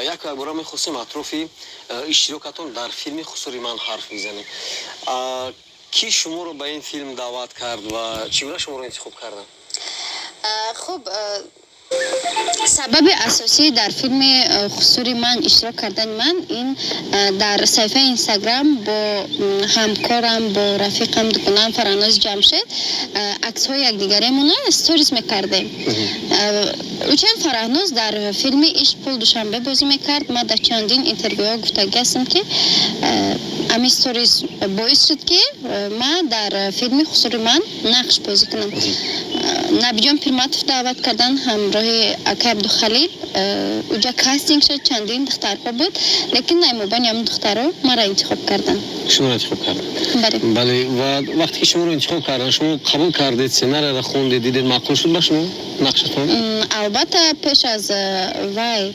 Яку якбора мехостем атрофи иштирокатон дар филми «Хусури ман» ҳарф бизанем. Кӣ шуморо ба ин филм даъват кард ва чӣ гуна шуморо интихоб карданд? Хуб, сабаби асосӣ дар филми «Хусури ман» иштирок кардани ман ин дар саҳифаи Инстаграм бо ҳамкорам, бо рафиқам, дукунам Фараноз Ҷамшед аксҳои якдигаремона сторис мекардем. Учен Фараҳноз дар филми «Ишқ, пул, Душанбе» бозӣ мекард. Ман дар чандин интервюҳо гуфтагӣ ҳастам, ки ҳамин сторис боис шуд, ки ман дар филми «Хусури ман» нақш бозӣ кунам. Набиҷон Пирматов даъват кардан ҳамроҳи акай Абдухалил. Уҷа кастинг шуд, чандин духтарҳо буд, лекин наймобани ҳамин духтарҳо маро интихоб карданд. Шуморо интихоб карданд? Бале. Бале, ва вақте ки шуморо интихоб карданд, шумо қабул кардед, сценарияро хондед, дидед, маъқул шуд ба шумо нақшатон? Албатта, пеш аз вай